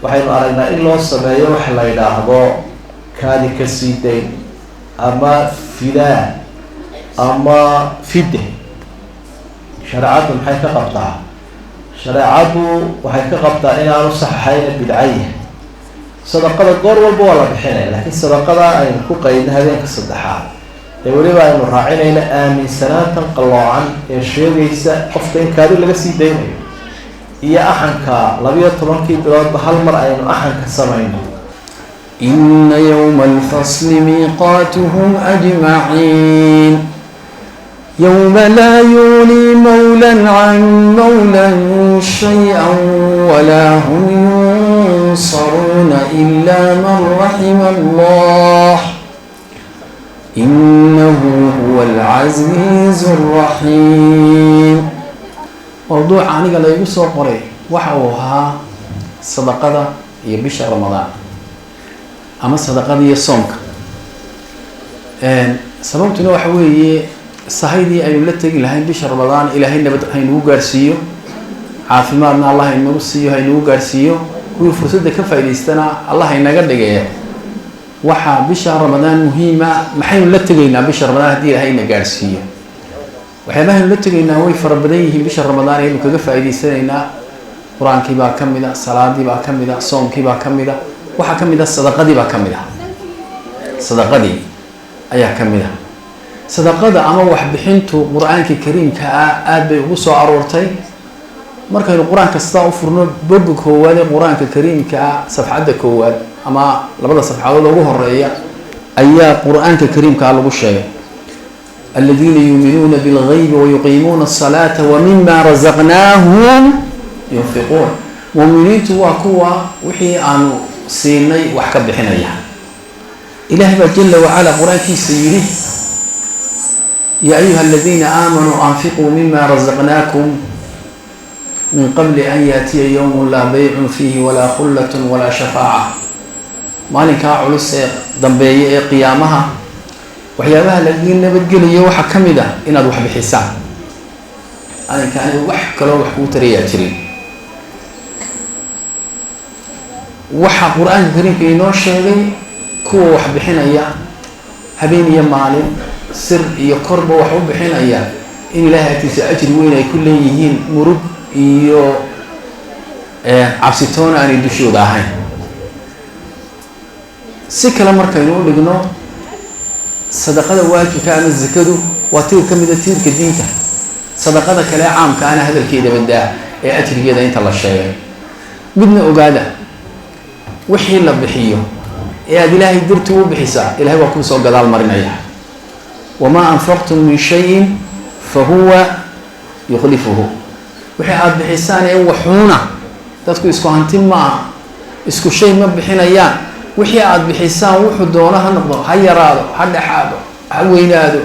Waxaynu aragnaa in loo sameeyo waxa la yidhaahdo kaadi ka sii dayn ama fidaa ama fide. Shareecaddu maxay ka qabtaa? Shareecaddu waxay ka qabtaa inaanu saxaxayna bidcaya. Sadaqada goor walba waa la bixinaya, laakiin sadaqada aynu ku qaydno habeenka saddexaad ee weliba aynu raacinayno aaminsanaantan qalloocan ee sheegaysa qofka in kaadi laga sii daynayo iyo axanka 12-kii biloodba hal mar aynu axanka samayno. إن يوم الفصل ميقاتهم أجمعين يوم لا يغني مولى عن مولى شيئا ولا هم ينصرون إلا من رحم الله إنه هو العزيز الرحيم. Mowduuca aniga laygu soo qoray waxa uu ahaa sadaqada iyo bisha Ramadaan ama sadaqada iyo soomka. Sababtuna waxa weeye sahaydii aynu la tegi lahayn bisha Ramadaan. Ilaahay nabad haynagu gaarhsiiyo, caafimaadna Allah haynagu siiyo, haynagu gaarhsiiyo, kuwii fursadda ka faa'idaystana Allah haynaga dhigee. Waxaa bisha Ramadaan muhiima, maxaynu la tegaynaa bisha Ramadaan haddii Ilaahay na gaarhsiiyo? Waxyaabahaynu la tegaynaa way fara badan yihiin. Bisha Ramadaan ayaynu kaga faa'idaysanaynaa. Qur-aankii baa ka mid a, salaadii baa ka mid a, soomkii baa ka mid a, waxaa ka mid a sadaqadii baa ka mid ah, sadaqadii ayaa ka mid ah. Sadaqada ama waxbixintu Qur-aanka kariimka ah aada bay ugu soo aroortay. Markaynu qur-aanka sidaa u furno, boga koowaad ee Qur-aanka kariimka ah, safxadda koowaad ama labada safxadood ugu horeeya ayaa Qur-aanka kariimka ah lagu sheegay: aladiina yuuminuuna bilgaybi wayuqiimuuna asalaata wamima razaqnaahum yunfiquun. Muuminiintu waa kuwa wixii aanu siinay wax ka bixinaya. Ilaah baa jala wacala qur-aankiisa yidhi: ya ayuha aladiina aamanuu anfiquu mima razaqnaakum min qabli an yaatiya yowm laa baycun fiihi walaa khullat walaa shafaaca. Maalinkaa culus ee dambeeya ee qiyaamaha, waxyaabaha lagaga nabadgelayo waxaa ka mid ah inaad wax bixisaan. Arrinkaani wax kaloo wax kuu tarayaa jirin. Waxaa Qur-aanka kariimka inoo sheegay kuwa wax bixinaya habeen iyo maalin, sir iyo korba wax u bixinaya, in Ilahay agtiisa ajri weyn ay ku leeyihiin, murug iyo cabsitoona aanay dushooda ahayn. Si kale markaynu u dhigno, sadaqada waajibka ama zakadu waa tiir ka mida tiirka diinta. Sadaqada kale caamka ana hadalkeeda badaa ee ajrigeeda inta la sheegay. Midna ogaada: wixii la bixiyo ee aada Ilaahay dartii u bixisaa, Ilahay waa kuu soo gadaal marinaya. Wamaa anfaqtum min shayin fa huwa yukhlifuhu. Wixii aada bixisaan ee waxuuna, dadku isku hanti maaha, isku shay ma bixinayaan. Wixii aada bixisaan, wuxuu doono ha noqdo, ha yaraado, ha dhexaado, ha weynaado,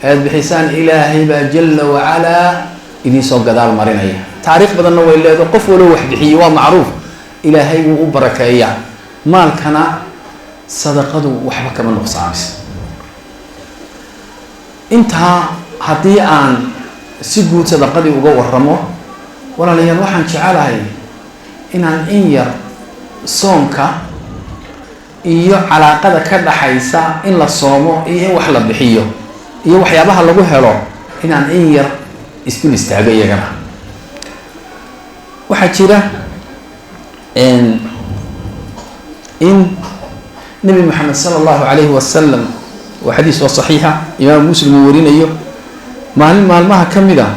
aada bixisaan, Ilaahay baa jala wacalaa idinsoo gadaal marinaya. Taariikh badanna way leedo, qof waloo wax bixiyo waa macruuf, Ilaahay wuu u barakeeyaa maalkana. Sadaqadu waxba kama nuqsaamayso. Intaa haddii aan si guud sadaqadii uga waramo, walaalayaal, waxaan jecelahay inaan in yar soomka iyo calaaqada ka dhaxaysa in la soomo iyo in wax la bixiyo iyo waxyaabaha lagu helo inaan in yar isdul istaago iyagana. Waxaa jira in Nebi Moxamed sala Allahu calayhi wasalam, waa xadiis oo saxiixa, Imaam Muslim uu warinayo, maalin maalmaha ka mid a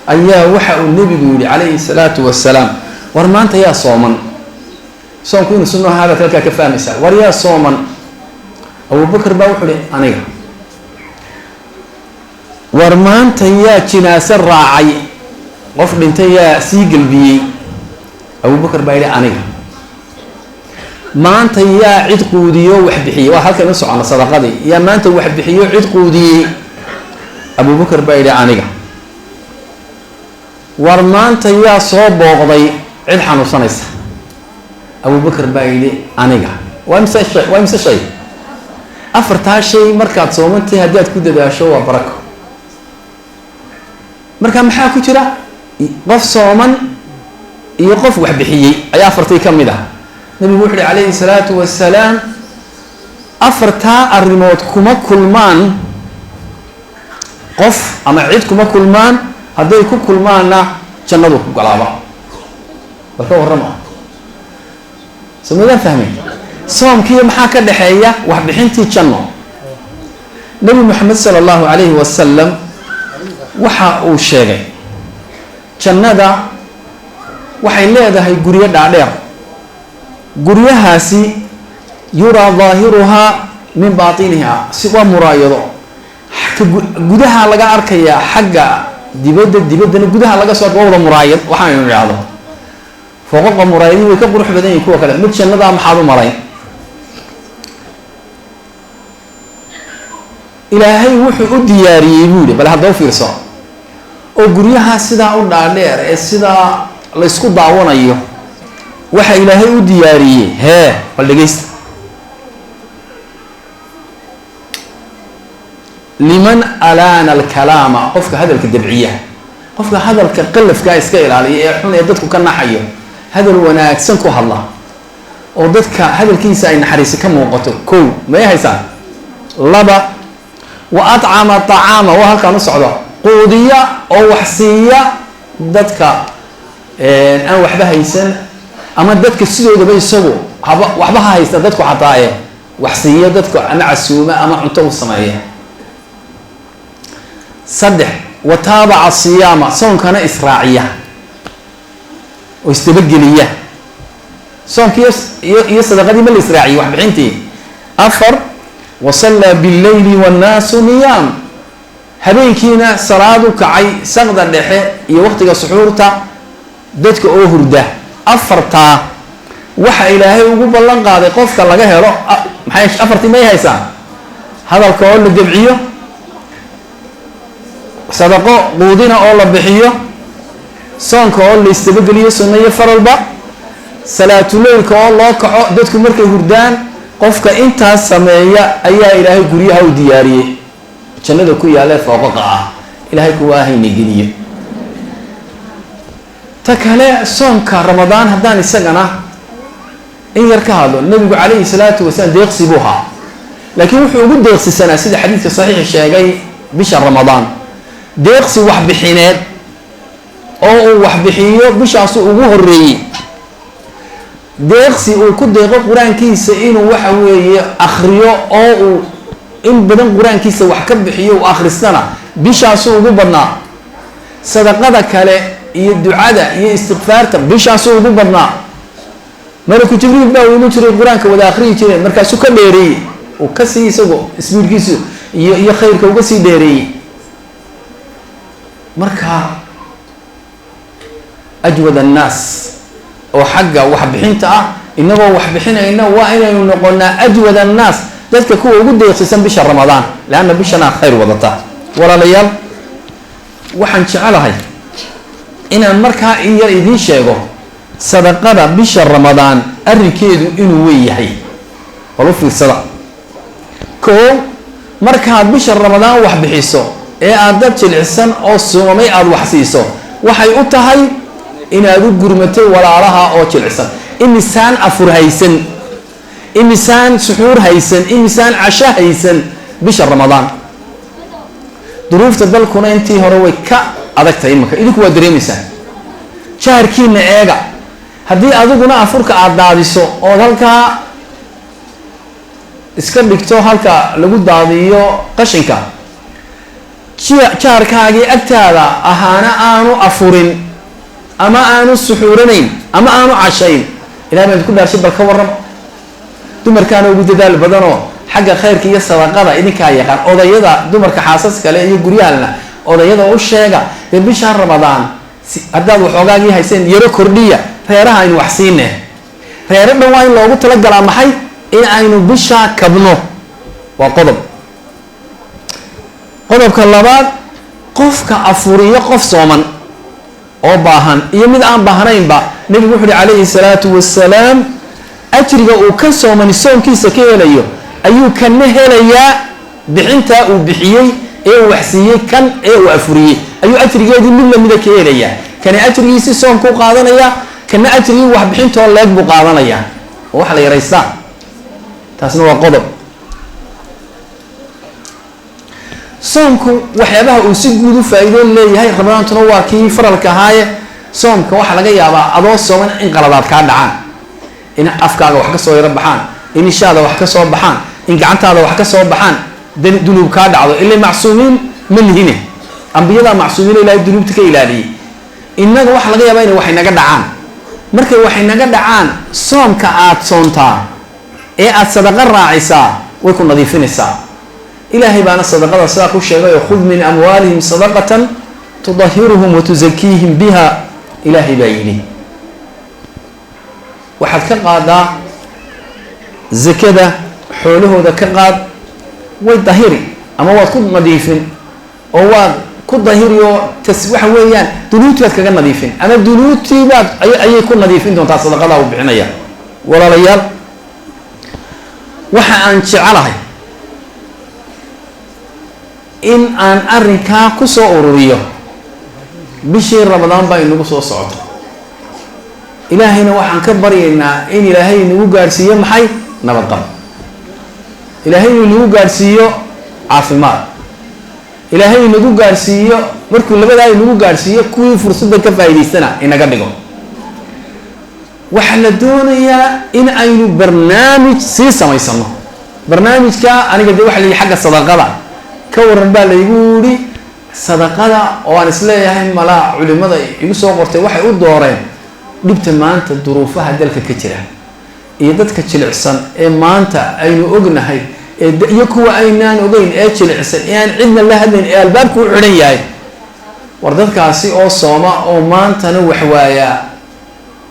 ayaa waxa uu nebigu yihi calayhi salaatu wasalaam: "War maanta yaa sooman?" Soomku inuu sunno ahaa baad halkaa ka fahmaysaa. "War yaa sooman?" Abubakar baa wuxuu uhi: "Aniga." "War maanta yaa jinaase raacay? Qof dhintay yaa sii gelbiyey?" Abubakar baa yidhi: "Aniga." "Maanta yaa cid quudiyo wax bixiyey?" Waa halkan u socono, sadaqadii. "Yaa maanta wax bixiyo, cid quudiyey?" Abubakar baa yidhi: "Aniga." "War maanta yaa soo booqday cid xanuunsanaysa?" Abubakar baa yidhi: "Aniga." Waa mise shay? Waa mise shay? Afartaa shay markaad soomantahay haddii aad ku dadaasho, waa barako. Marka maxaa ku jira? Qof sooman iyo qof wax bixiyey ayaa afartii ka mid ah. Nabigu wuxu uhi calayhi salaatu wasalaam, afartaa arrimood kuma kulmaan qof ama cid kuma kulmaan, hadday ku kulmaanna jannadu ku galaaba. Bal ka warrama, soo maydaan fahmay? Soomkiiyo maxaa ka dhexeeya waxbixintii janno? Nabi Moxamed sala allahu calayhi wasalam waxa uu sheegay jannada waxay leedahay guryo dhaadheer. Guryahaasi yuraa daahiruhaa min baatiniha, si waa muraayado, gudaha laga arkayaa xagga dibadda, dibaddana gudaha laga soo arka, waa wada muraayad. Waxaaynu idhaahdo fooqaqa muraayadihi way ka qurux badan yihin kuwa kale. Mid jannadaa maxaad u malayn? Ilaahay wuxuu u diyaariyey buu yihi, bal haddaba fiirso, oo guryaha sidaa u dhaadheer ee sidaa laysku daawanayo waxa Ilaahay u diyaariyey hee, bal dhegeysta, liman alaana alkalaama, qofka hadalka dabciya, qofka hadalka qalafkaa iska ilaaliya ee xun ee dadku ka naxayo, hadal wanaagsan ku hadla oo dadka hadalkiisa ay naxariisi ka muuqato. Kow, may haysaan? Laba, wa atcama acaama, waa halkaan u socdo, quudiya oo wax siiya dadka aan waxba haysan, ama dadka sidoodaba isagu haba waxba ha haysta dadku xataaye, wax siiya dadka ama casuuma ama cunto u sameeya. Saddex, wa taabaca siyaama, soonkana israaciya oo isdabageliya, soonkii iyo sadaqadii ma la israaciyey waxbixintii. Afar, wasallaa billeyli wannaasu niyaam, habeenkiina salaadu kacay saqda dhexe iyo waqtiga suxuurta dadka oo hurda. Afartaa waxa Ilaahay ugu ballan qaaday qofka laga helo. Maxay afartii may haysaan? Hadalka oo la debciyo, sadaqo quudina oo la bixiyo, soonka oo la istabageliyo sunno iyo faralba, salaatuleylka oo loo kaco dadku markay hurdaan. Qofka intaas sameeya ayaa Ilaahay guryaha u diyaariyey jannada ku yaalee fooqaqa ah. Ilaahay kuwa ahayna geliyo. Ta kale, soonka Ramadaan haddaan isagana in yar ka hadlo, nabigu calayhi salaatu wasalaam deeqsi buu ahaa, laakiin wuxuu ugu deeqsisanaa sida xadiidka saxiixi sheegay bisha Ramadaan, deeqsi waxbixineed oo uu waxbixiyo bishaasuu ugu horeeyey, deeqsi uu ku deeqo qur-aankiisa inuu waxa weeye akriyo oo uu in badan qur-aankiisa wax ka bixiyo uu akhristana bishaasuu ugu badnaa. Sadaqada kale iyo ducada iyo istikfaarta bishaasuu ugu badnaa. Malaku Jibriil baa u iman jiray, qur-aanka wada akhriyi jireen, markaasuu ka dheereeyey, uu kasii isago isbiirkiisu iyo khayrka uga sii dheereeyey. Marka ajwad annaas oo xagga waxbixinta ah, inagoo waxbixinayna waa inaynu noqonaa ajwad annaas, dadka kuwa ugu deeqsisan bisha Ramadaan, leanna bishanaa khayr wadata. Walaalayaal, waxaan jecelahay inaan markaa in yar idiin sheego sadaqada bisha Ramadaan arrinkeedu inuu weyn yahay. Bal u fiirsada. Koo, markaad bisha Ramadaan wax bixiso ee aad dad jilicsan oo soomay aada wax siiso, waxay u tahay inaad u gurmatay walaalaha oo jilicsan. Imisaan afur haysan, imisaan suxuur haysan, imisaan casho haysan bisha Ramadaan? Duruufta dalkuna intii hore way ka adag tahay imanka, idinku waa dareemaysaan. Jaarkiina eega, haddii adiguna afurka aada daadiso ood halkaa iska dhigto halka lagu daadiyo qashinka, jaarkaagii agtaada ahaana aanu afurin ama aanu suxuuranayn ama aanu cashayn, Ilahay baan idinku dhaarshay, bal ka warram. Dumarkaana ugu dadaal badanoo xagga khayrka iyo sadaqada idinkaa yaqaan. Odayada dumarka xaasas kale iyo guryahalna odayada u sheega, dee bisha Ramadaan haddaad waxoogaagii hayseen yaro kordhiya, reeraha aynu wax siine. Reero dhan waa in loogu talagalaa maxay? In aynu bishaa kabno. Waa qodob. Qodobka labaad, qofka afuriyo qof sooman oo baahan iyo mid aan baahnaynba, nebigu wuxu uhi calayhi salaatu wasalaam, ajriga uu ka soomani soonkiisa ka helayo ayuu kana helayaa bixintaa uu bixiyey ee uu waxsiiyey kan ee uu afuriyey, ayuu ajrigeedii mid lamida ka helayaa. Kani ajrigiisii soonkuu qaadanaya, kana ajrigii waxbixintoo leeg buu qaadanayaa. Oo waxa la yaraystaa. Taasna waa qodob. Soomku waxyaabaha uu si guud u faa-iido leeyahay, Ramadaantuna waa kii faralka ahaaye. Soomka waxaa laga yaabaa adoo sooman in qaladaad kaa dhacaan, in afkaaga wax ka soo yaro baxaan, in ishaada wax ka soo baxaan, in gacantaada wax ka soo baxaan, dunuub kaa dhacdo. Ila macsuumiin ma lihine, ambiyadaa macsuumiin, Ilahay dunuubta ka ilaaliyey. Innaga waxaa laga yaabaa inay waxay naga dhacaan. Markay waxay naga dhacaan, soomka aad soontaa ee aad sadaqa raacisaa way ku nadiifinaysaa. Ilaahay baana sadaqada sidaa ku sheegay oo "خذ من أموالهم صدقة تطهرهم وتزكيهم بها". Ilaahay baa yidhi waxaad ka qaadaa zakada xoolahooda, ka qaad, way dahiri ama waad ku nadiifin oo waad ku dahiri oo tas waxa weeyaan dunuubtii baad kaga nadiifin ama dunuubtii baad ayay ku nadiifin doontaa sadaqadaa uu bixinaya. Walaalayaal, waxa aan jecelahay in aan arrinkaa kusoo ururiyo, bishii Ramadaan baa inagu soo socoto. Ilaahayna waxaan ka baryaynaa in Ilaahay inagu gaadhsiiyo maxay? Nabadqab. Ilaahay inuu inagu gaadhsiiyo caafimaad. Ilaahay inagu gaadhsiiyo. Markuu labadaa inagu gaadhsiiyo, kuwii fursadda ka faa'idaystana inaga dhigo. Waxaa la doonayaa in aynu barnaamij sii samaysano. Barnaamijka aniga dee waxa la yihi xagga sadaqada ka waran baa laygu yidhi. Sadaqada oo aan isleeyahay malaa culimada igu soo qortay waxay u dooreen dhibta maanta duruufaha dalka ka jira iyo dadka jilicsan ee maanta aynu ognahay ee iyo kuwa aynaan ogeyn ee jilicsan ee aan cidna la hadlayn ee albaabku u xidhan yahay. War dadkaasi oo sooma oo maantana wax waayaa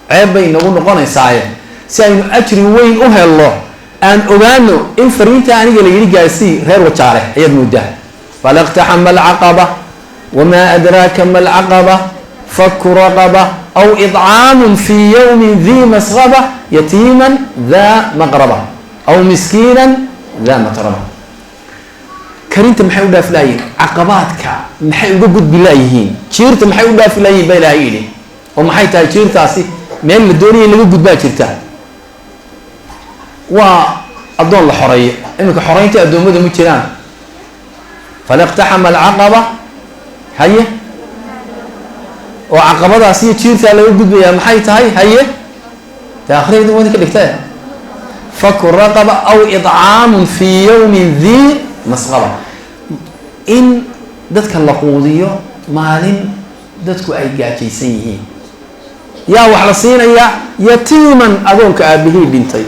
ceeb bay inagu noqonaysaaye, si aynu ajri weyn u helno, aan ogaano in fariinta aniga la yidhi gaarsii reer Wajaale ayaad moodaa. فلا اقتحم العقبة وما أدراك ما العقبة فك رقبة أو إطعام في يوم ذي مسغبة يتيما ذا مقربة أو مسكينا ذا متربة. Karinta maxay u dhaafi laayihin? Caqabaadka maxay uga gudbi laayihiin? Jiirta maxay u dhaafi laayihin ba Ilaahay yidhi. Oo maxay tahay jiirtaasi? Meel la doonaya in laga gudbaa jirta. Waa addoon la xoreeyo. Iminka xoreynta addoommada ma jiraan. فلا اقتحم العقبة, haye, oo caqabadaas iyo jiirtaa laga gudbayaa maxay tahay? Haye, dee akhriyada wadi ka dhigta: فك رقبة أو إطعام في يوم ذي مسغبة, in dadka la quudiyo maalin dadku ay gaajaysan yihiin. Yaa wax la siinayaa? يتيما, adoonka aabihii dhintay.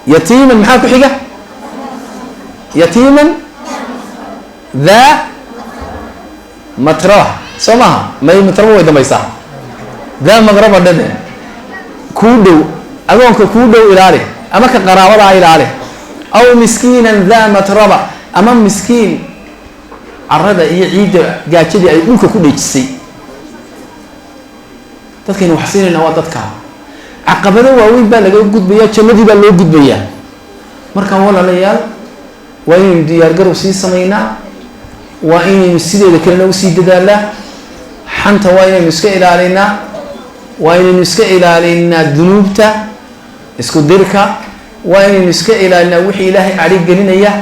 يتيما, maxaa ku xiga? يتيما ذا متربة, soo maha? May, متربة way dambaysaa. ذا مقربة dhade kuu dhow, adoonka kuu dhow ilaali ama ka qaraabadaa ilaali. أو مسكينا ذا متربة, ama miskiin carada iyo ciidda gaajadii ay dhulka ku dhejisay. Dadkaynu wax siinayna waa dadka. Caqabado waaweyn baa laga gudbayaa, jannadii baa loo gudbayaa. Marka walaalayaal, waa inaynu diyaargarow sii samaynaa, waa inaynu sideeda kalena usii dadaalaa. Xanta waa inaynu iska ilaalinaa, waa inaynu iska ilaalinaa dunuubta, isku dirka waa inaynu iska ilaalinaa, wixii Ilaahay cadhi gelinaya.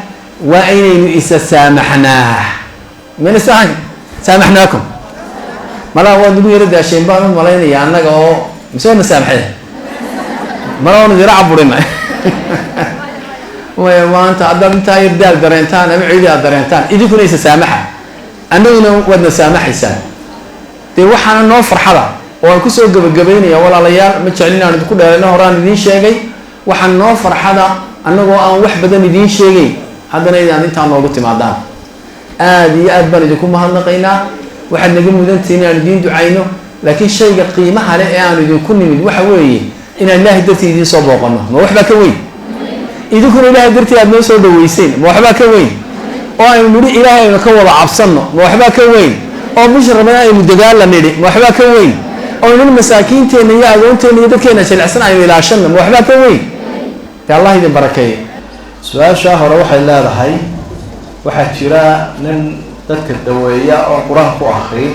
Waa inaynu isa saamaxnaa. Mayna sahay? سامحناكم. Malaa waad nagu yaro daasheen baan u malaynaya annaga oo mise waadna saamaxeen? Malaa waanu yaro caburina. Maya, maanta haddaad intaa yar daal dareentaan ama ciidi aad dareentaan, idinkuna isa saamaxa, annaguna waadna saamaxaysaan. Dee waxaana noo farxada oo aan kusoo gebagabaynaya, walaalayaal, ma jeclin aan idinku dheerayno, horaan idiin sheegay. Waxaa noo farxada annagoo aan wax badan idiin sheegayn haddana inaad intaa noogu timaadaan. Aada iyo aad baan idinku mahadnaqaynaa. Waxaad naga mudantihiin inaan idiin ducayno, laakiin shayga qiimaha leh ee aanu idinku nimid waxa weeye inaan Ilaahay dartii idiin soo booqanno. Ma waxbaa ka weyn? Idinkuna Ilaahay dartii aad noo soo dhaweyseen, ma waxbaa ka weyn? Oo aynu nidhi Ilaahay aynu ka wada cabsanno, ma waxbaa ka weyn? Oo bisha Ramadaan aynu dadaalla nidhi, ma waxbaa ka weyn? Oo nidhi masaakiinteenna iyo agoonteenna iyo dadkeena jilicsan aynu ilaashanno, ma waxbaa ka weyn? Dee Allah idin barakeeyo. Su-aashaa hore waxay leedahay: waxaa jira nin dadka daweeya oo Qur-aan ku akriyin.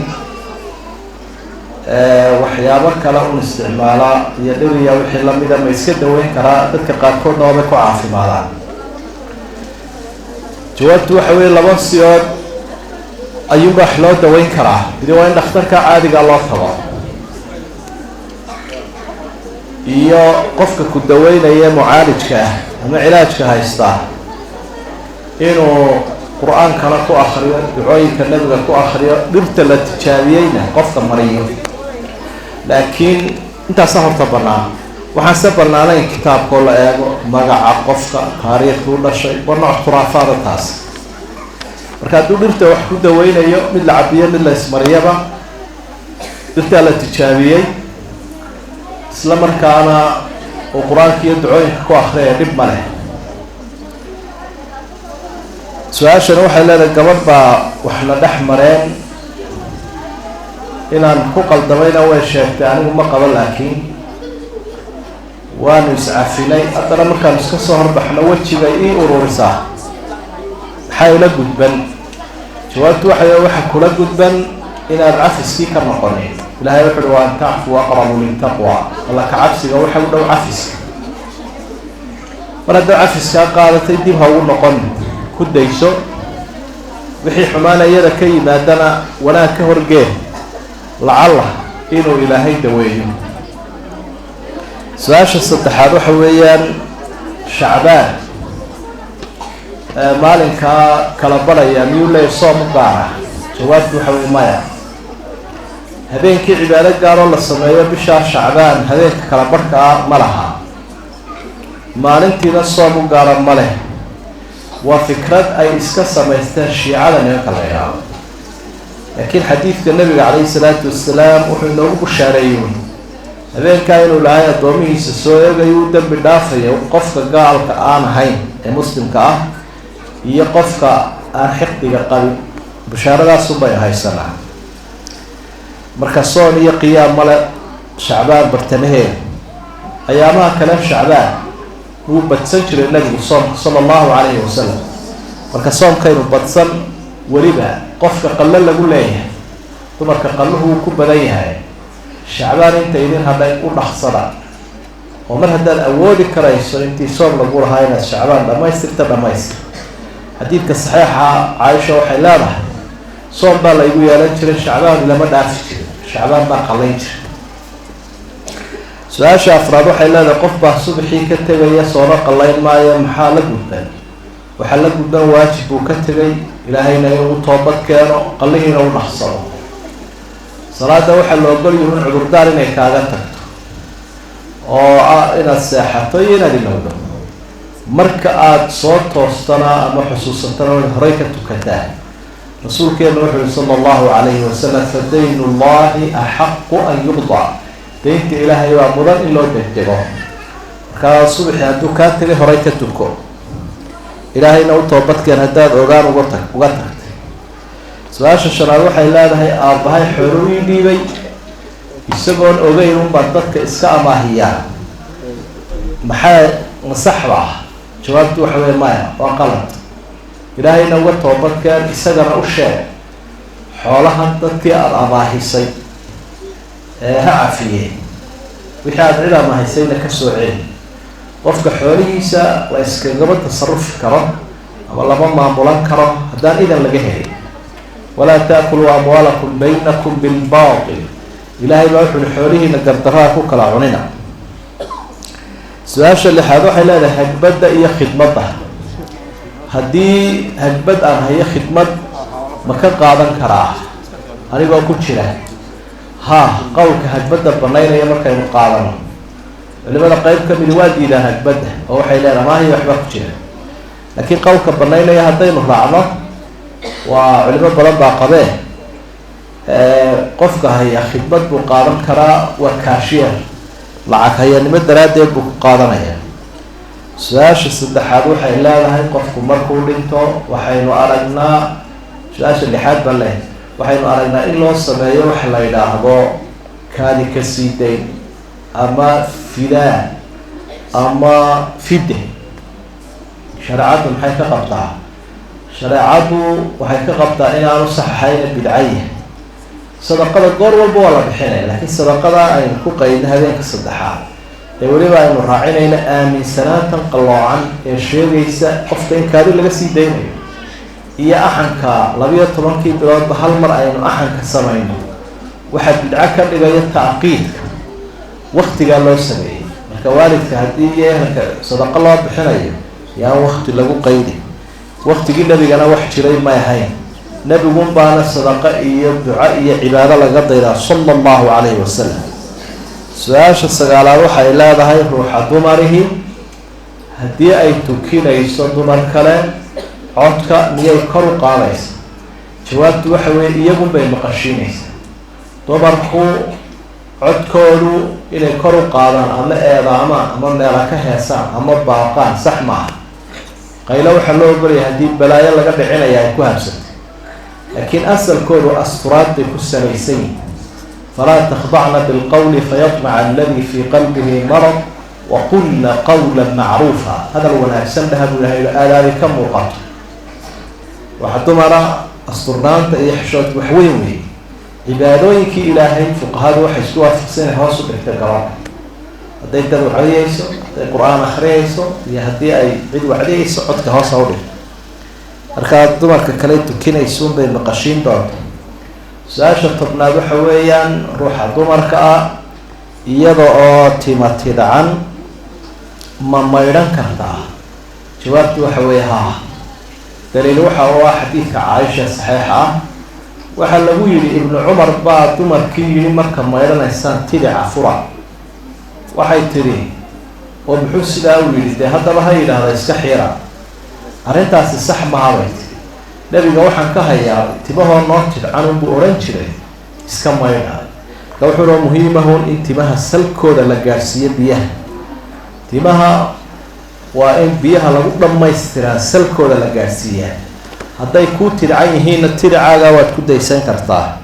Waxyaabo kale un isticmaala iyo dhiriya wixii lamida ma iska daweyn karaa? Dadka qaarkoodna waabay ku caafimaadaan. Jawaabtu waxa weeye laba siyood ayuunba wax loo daweyn karaa. Midi waa in dhakhtarka caadiga loo tago, iyo qofka ku daweynaya mucaalijka ah ama cilaajka haystaa inuu qur-aankana ku akriyo, ducooyinka nabiga ku akriyo, dhirta la tijaabiyeyna qofka mariyo. Laakiin intaasaa horta bannaan. Waxaan se bannaanayn kitaabkoo la eego magaca qofka, taariikhduu dhashay, waa nooc khuraafaada taas. Marka hadduu dhirta wax ku daweynayo, mid la cabiyo mid la ismariyaba, dhirtaa la tijaabiyey, isla markaana uu qur-aanka iyo ducooyinka ku akriyaya, dhib ma leh. Su-aashana waxay leedahay, gabadh baa waxna dhex mareen, inaan ku qaldamayna way sheegtay, anigu ma qabo, laakiin waanu iscafinay, haddana markaanu iska soo horbaxno wejigay ii ururisaa, maxaa ila gudban? Jawaabtu waxay waxa kula gudban inaad cafiskii ka noqonin. Ilahay wuxu uhi wa an tacfuu aqrabu liltaqwa. Alla ka cabsiga waxa u dhow cafiska. Mar haddaad cafiskaa qaadatay, dib ha ugu noqon, ku dayso. Wixii xumaana iyada ka yimaadana wanaag ka horgee, lacalla inuu Ilaahay daweeyo. Su-aasha saddexaad waxa weeyaan, Shacbaan maalinkaa kala barhaya miyuu leeyahy soom u gaara? Jawaabtu waxa weye maya. Habeenkii cibaado gaaroo la sameeyo bishaa Shacbaan habeenka kala barhka ah ma laha, maalintiina soom u gaara ma leh. Waa fikrad ay iska samaysteen shiicada nimanka la idhaahdo. Laakiin xadiidka nabiga calayhi salaatu wasalaam wuxuu inoogu bushaareeyey habeenkaa inuu lahay addoomihiisa soo eegayo, u dembi dhaafayo qofka gaalka aan ahayn ee muslimka ah iyo qofka aan xiqdiga qabin. Bushaaradaasubay haysanaa. Marka soon iyo qiyaam male Shacbaan bartamaheeda. Ayaamaha kale Shacbaan wuu badsan jiray nabigu soomka sala allahu calayhi wasalam. Marka soomkaynu badsan, weliba qofka qallo lagu leeyahay, dumarka qalluhu wuu ku badan yahay. Shacbaan inta idin hadhay u dhaqsada, oo mar haddaad awoodi karayso intii soom lagu lahaa inaad Shacbaan dhamaystirta, dhamaystir. Xadiidka saxiixa Caaisha waxay leedahay, soom baa la igu yeelan jiray, Shacbaan lama dhaafi jirin, Shacbaan baa qallayn jiray. Su-aasha afraad waxay leedahay, qof baa subaxii ka tegaya, soona qallayn maayo, maxaa la gudban? Waxaa la gudban waajib buu ka tegay, Ilaahayna inuu toobad keeno, qallihiina u dhaqsado. Salaada waxaa la ogol yihi in cudurdaar inay kaaga tagto, oo ah inaad seexato iyo inaad ilowdo. Marka aada soo toostana ama xusuusatana waad horey ka tukataa. Rasuulkeenu wuxu uhi sala allahu calayhi wasalam, fa daynu llahi axaqu an yuqda. Daynta Ilaahay baa mudan in loo degdego. Markaa subaxii hadduu kaa tegay, horay ka tuko, Ilaahayna u toobadkeen haddaad ogaan uga tag uga tagtay. Su-aasha shanaad waxay leedahay, aabbahay xoolo ii dhiibay, isagoon ogeyn unbaa dadka iska amaahiyaa, maxaa masaxba ah? Jawaabtu waxa wey maya, waa qalad. Ilaahayna uga toobadkeen, isagana u sheeg xoolahan dadkii aada amaahisay ee ha cafiyee, wixii aada cid amaahisayna kasoo celi. Qofka xoolihiisa la iskagama tasarufi karo ama lama maamulan karo haddaan idan laga helin. Walaa taakuluu amwaalakum baynakum bilbatil, Ilaahay baa wuxu uhi xoolihiina gardarraha ku kala cunina. Su-aasha lixaad waxay leedahay, hagbadda iyo khidmadda, haddii hagbad aan hayo khidmad ma ka qaadan karaa anigoo ku jira? Haa, qowlka hagbadda banaynaya markaynu qaadano, culimada qeyb ka midi waa diidaan hagbadda oo waxay leedahay maahiyo waxbaa ku jira. Laakiin qowlka banaynaya haddaynu raacno, waa culimo badan baa qabee, qofka haya khidmad buu qaadan karaa, waa kaashiya, lacag hayanimo daraaddeed buu ku qaadanaya. Su-aasha saddexaad waxay leedahay, qofku markuu dhinto waxaynu aragnaa, su-aasha lixaad baa leh, waxaynu aragnaa in loo sameeyo waxa la yidhaahdo kaadi ka sii dayn ama fidaa ama fide, shareecaddu maxay ka qabtaa? Shareecaddu waxay ka qabtaa inaanu sax ahayna bidcaya. Sadaqada goor walba waa la bixinaya, laakiin sadaqada aynu ku qaydna habeenka saddexaad ee weliba aynu raacinayno aaminsanaantan qalloocan ee sheegaysa qofka in kaadi laga sii daynayo, iyo axanka 12-kii biloodba hal mar aynu axanka samayno, waxaa bidco ka dhigaya tacqiidka waktigaa loo sameeyey. Marka waalidka haddii iyo ehelka sadaqo loo bixinayo, yaan wakti lagu qaydi. Waktigii nebigana wax jiray may ahayn, nebigun baana sadaqo iyo duco iyo cibaado laga daydaa sala allahu calayhi wasalam. Su-aasha sagaalaad waxay leedahay, ruuxa dumarihi haddii ay tukinayso dumar kale, codka miyay kor u qaadaysa? Jawaabtu waxa weeye, iyagunbay maqashiinaysaa. Dumarku codkoodu inay kor u qaadaan ama eedaamaan ama meela ka heesaan ama baaqaan sax maaha. Qaylo waxaa loo ogolaya haddii balaayo laga dhicinaya ay ku habsatay, laakiin asalkoodu asturaad bay ku salaysan yihin. Falaa takhdacna bilqowli fayatmaca aladi fii qalbihi marad waqulna qawla macruufa. Hadal wanaagsan dhaha buu ilahay, aadaabi ka muuqato. Waxa dumara asturnaanta iyo xishoodka wax weyn weeye. Cibaadooyinkii Ilaahay fuqahadu waxay isku waafaqsan inay hoos u dhigta gabadha, hadday dad wacdiyeyso, hadday Qur-aan akriyayso iyo haddii ay cid wacdiyeyso, codka hoos ha u dhigto. Markaa dumarka kale tukinaysuun bay maqashiin doonta. Su-aasha 10aad waxa weeyaan, ruuxa dumarka ah iyada oo tima tidcan ma maydhan kartaa? Jawaabtu waxa weeye haa. Daliil waxa oo ah xadiidka Caaisha saxiixa ah. Waxaa lagu yidhi, Ibnu Cumar baa dumarkii yidhi, "Marka maydhanaysaan tidica fura." Waxay tidhi, "Oo muxuu sidaa u yidhi? Dee haddaba ha yidhaahda iska xiira, arrintaasi sax maha," bay tihi. "Nebiga waxaan ka hayaa timahoo noo tidcan unbuu odhan jiray iska maydha." Marka wuxuu noo muhiimahun in timaha salkooda la gaadhsiiyo biyaha. Timaha waa in biyaha lagu dhammaystiraa, salkooda la gaadhsiiyaa. Hadday kuu tidcan yihiinna, tidicaaga waad ku daysan kartaa.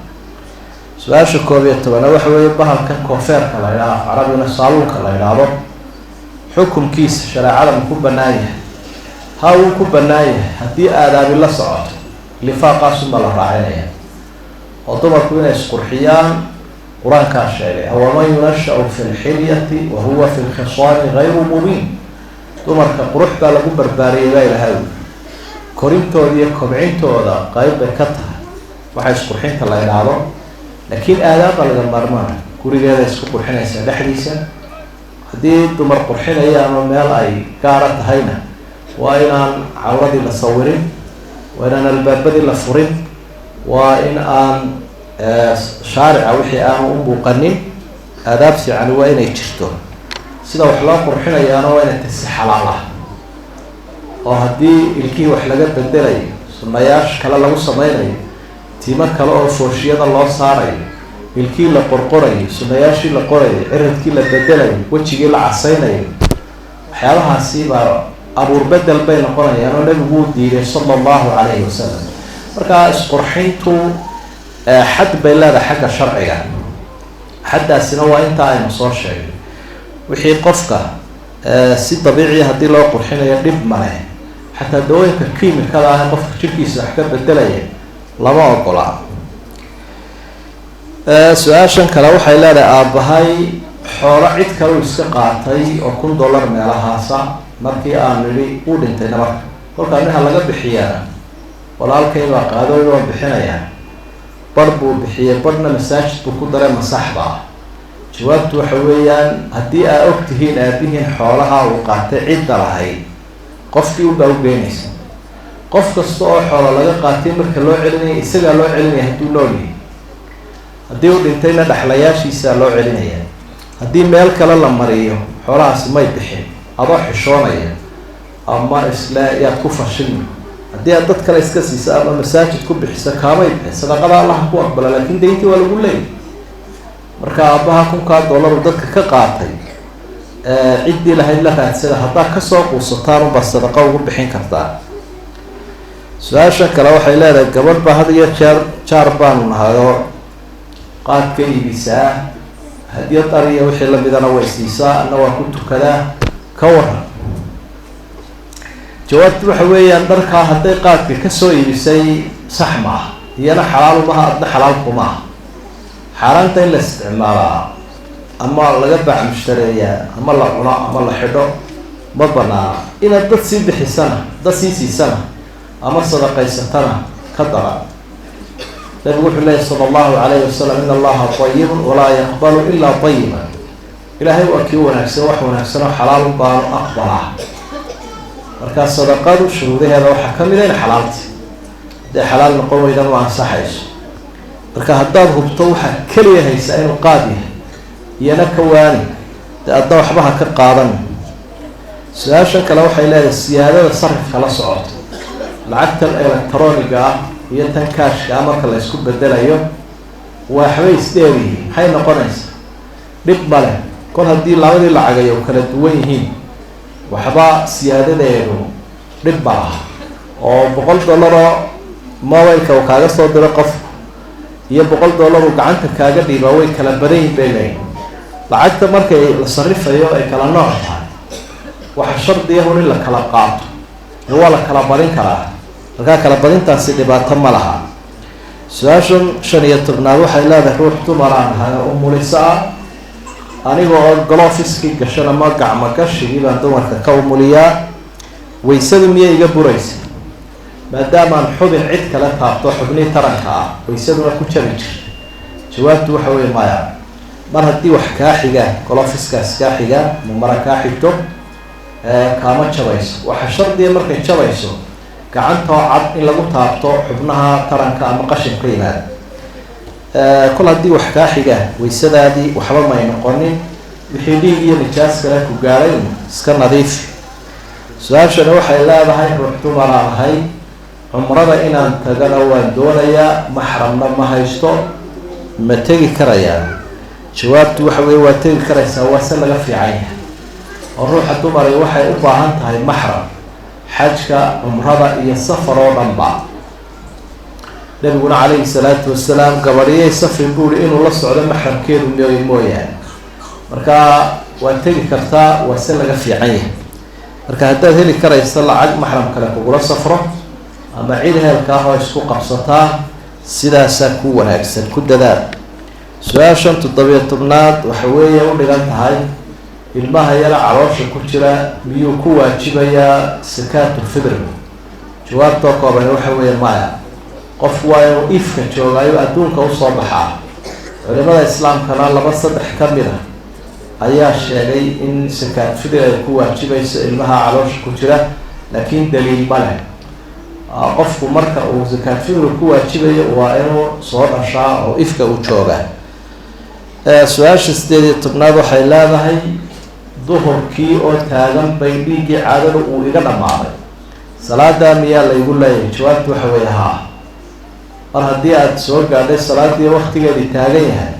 Su-aasha 11aad waxa weeye, bahalkan koofeerka la yidhaho, af Carabigana saaluunka la yidhaahdo, xukumkiisa shareecada ma ku bannaan yahay? Ha, wuu ku bannaan yahay haddii aadaabi la socoto. Lifaaqaasunbaa la raacinaya, oo dumarku inay isqurxiyaan Qur-aankaa sheegay: "Awaman yunasha-u fi lxilyati wa huwa fi lkhisaami gayru mubiin." Dumarka qurux baa lagu barbaariyay baa Ilahay. Korintooda iyo kobcintooda qayb bay ka tahay waxaa isqurxinta la idhaahdo, laakiin aadaab baa laga maarmaana. Gurigeeda isku qurxinaysaa dhexdiisa. Haddii dumar qurxinaya ama meel ay gaara tahayna, waa inaan cawradii la sawirin, waa inaan albaabadii la furin, waa in aan shaarica wixii aanu u muuqanin. Aadaab fiicani waa inay jirto. Sida wax loo qurxinayaana waa inay tahay si xalaal ah, oo haddii ilkihii wax laga bedelayo, sunayaasha kale lagu sameynayo, timo kale oo fooshiyada loo saarayo, ilkii la qorqorayo, sunayaashii la qorayo, ciridkii la bedelayo, wejigii la casaynayo, waxyaabahaasi baa abuur bedel bay noqonayaan oo Nebigu uu diiday sala allahu calayhi wasalam. Marka isqurxintu xad bay leedahay xagga sharciga. Xaddaasina waa intaa aynu soo sheegnay. Wixii qofka si dabiiciya haddii loo qurxinayo dhib male. Xataa dawooyinka kiimikada ah ee qofka jirkiisa wax ka bedelaya lama ogola. Su-aashan kale waxay leedahay, aabbahay xoolo cid kale uu iska qaatay oo $1000 meelahaasa. Markii aan nidhi, uu dhintayna. Marka kolkaa niha laga bixiyaa, walaalkay baa qaadooy, waan bixinayaa. Barh buu bixiyey, barhna masaajid buu ku daray, masaxba ah? Jawaabtu waxa weeyaan, haddii aa og tihiin aabihiin xoolaha uu qaatay cidda lahayd, qofkii unbaa u geynaysa. Qof kasta oo xoolo laga qaatay marka loo celinaya, isagaa loo celinaya hadduu nool yahay. Haddii uu dhintayna, dhexlayaashiisaa loo celinaya. Haddii meel kale la mariyo, xoolahaasi may bixin. Adoo xishoonaya ama isle yaad ku fashilmi, haddii aad dad kale iska siisa ama masaajid ku bixiso, kaamay bixin. Sadaqada Allaha ku aqbala, laakiin dayntii waa lagu leeyay. Marka aabbaha kunkaa dollaru dadka ka qaatay, ciddii lahayd la raadsada. Haddaa kasoo quusataan unbaa sadaqa ugu bixin kartaa. Su-aasha kale waxay leedahay, gabadh baa had iyo jeer jaar baanu nahay oo qaad ka iibisaa, hadiyad ariya wixii lamidana way siisaa, ana waa ku tukadaa, ka waran? Jawaabtu waxa weeyaan, dharkaa hadday qaadka kasoo iibisay, sax ma ah, iyana xalaal umaha, adna xalaal kuma ah. Xaaraanta in la isticmaalaa ama laga baac mushtareeyaa ama la cuno ama la xidho ma banaana. Inaad dad sii bixisana, dad sii siisana ama sadaqaysatana ka daran. Nabigu wuxuu leeyahy sala allahu calayhi wasalam, in allaha tayibun walaa yaqbalu ilaa tayiban. Ilaahay waa kii wanaagsan, wax wanaagsan oo xalaal baanu aqbalaa. Markaa sadaqadu shuruudaheeda waxaa ka mid a in xalaalti, hadday xalaal noqon weyda ma ansaxayso. Marka haddaad hubto waxaa keliya haysaa inuu qaad yahay, iyana ka waani, dee adna waxba ha ka qaadan. Su-aashan kale waxay leedahay siyaadada sarifka la socoto lacagtan electroniga ah iyo tan kaashka ah marka la isku bedelayo waxbay isdheeryihiin, maxay noqonaysaa? Dhib male, kol haddii labadii lacagay u kala duwan yihiin waxba siyaadadeedu dhib ma laha. Oo $1 oo mobileka uu kaaga soo diro qofku iyo $1 uu gacanta kaaga dhiibaa way kala badan yihin bay leeyihin. Lacagta markay la sarifayo ay kala nooc tahay, waxa shardiya un in la kala qaato, ee waa la kala badin karaa. Markaa kala badintaasi dhibaato ma laha. Su-aashan 15aad waxay leedahay, ruux dumar aan ahay oo umuliso ah, aniga oo galofiskii gashan ama gacmo gashigii baan dumarka ka umuliyaa, waysadu miyay iga buraysa maadaamaan xubin cid kale taabto, xubnii taranka ah, waysaduna ku jabi jirta? Jawaabtu waxa weeye maya. Mar haddii wax kaa xigaan, galofiskaas kaa xigaan ama mara kaa xigto, kaama jabayso. Waxaa shardiya markay jabayso gacantoo cad in lagu taabto xubnaha taranka ama qashin ka yimaada. Kol haddii wax kaa xigaan waysadaadii waxba may noqonin, wixii dhiig iyo nijaas kale ku gaadhay iska nadiifi. Su-aashani waxay leedahay, ruux dumaraan ahay, cumrada inaan tagana waan doonayaa, maxramna ma haysto, ma tegi karayaa? Jawaabtu waxa weeye waa tegi karaysaa, waa se laga fiican yahay. Oo ruuxa dumari waxay u baahan tahay maxram xajka, cumrada iyo safar oo dhanba. Nabiguna calayhi salaatu wasalaam gabadhiyay safrin buuri inuu la socdo maxramkeedu mooyaane. Marka waa tegi kartaa, waa se laga fiican yahay. Marka haddaad heli karayso lacag maxram kale kugula safro ama cid heelka ah oo isku qabsataa, sidaasaa ku wanaagsan, ku dadaal. Su-aashan 17aad waxa weeye u dhigan tahay, ilmaha yara caloosha ku jira miyuu ku waajibayaa sakaatulfidrigu? Jawaabtoo kooban waxa weeye maya. Qofku waa inuu ifka joogaayo, adduunka usoo baxaa. Culimada islaamkana laba saddex ka mid a ayaa sheegay in sakaatfidri ay ku waajibayso ilmaha caloosha ku jira, laakiin daliil ma leh. Qofku marka uu sakaatfidrigu ku waajibayo waa inuu soo dhashaa oo ifka uu joogaa. Su-aasha 18aad waxay leedahay, duhurkii oo taagan bay dhiiggii caadada uu iga dhammaaday, salaadaa miyaa laygu leeyahay? Jawaabtu waxa weeye haa. Mar haddii aada soo gaadhay salaadii waktigeedii taagan yahay,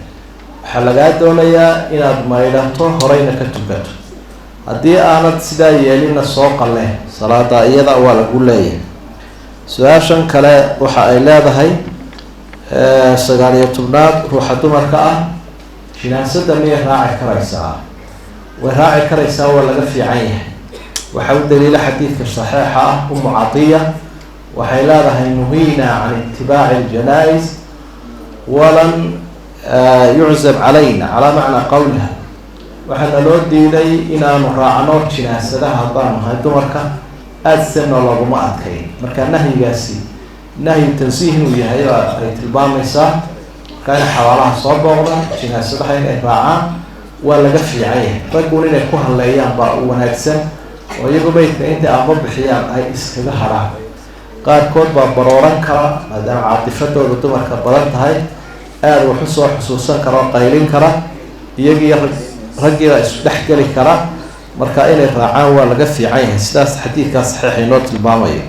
waxaa lagaa doonayaa inaad maydhato, horeyna ka tukato. Haddii aanad sidaa yeelinna soo qalle salaada, iyada waa lagu leeyahay. Su-aashan kale waxa ay leedahay, 19aad, ruuxa dumarka ah jinaasada miyay raaci karaysaa? Way raaci karaysaa, waa laga fiican yahay. Waxaa u daliila xadiidka saxiixa ah, Umu Catiya waxay leedahay, nuhiina can itibaaci aljanaa-is walan yuczab calayna, calaa macnaa qowliha. Waxaana loo diiday inaanu raacno jinaasadaha haddaanu nahay dumarka, aada sena looguma adkayn. Marka nahyigaasi nahyu tansiih inuu yahay ay tilmaamaysaa. Markaa inay xabaalaha soo booqdaan, jinaasadaha inay raacaan waa laga fiican yahay. Raggun inay ku halleeyaan baa u wanaagsan, oo iyagu meydka intay amba bixiyaan ay iskaga hadhaan. Qaarkood baa barooran kara maadaama caatifadooda dumarka badan tahay, aada wax usoo xusuusan kara oo qaylin kara, iyagiiyo raggiibaa isku dhex geli kara. Marka inay raacaan waa laga fiican yahay, sidaas xadiidkaa saxiixa inoo tilmaamayo.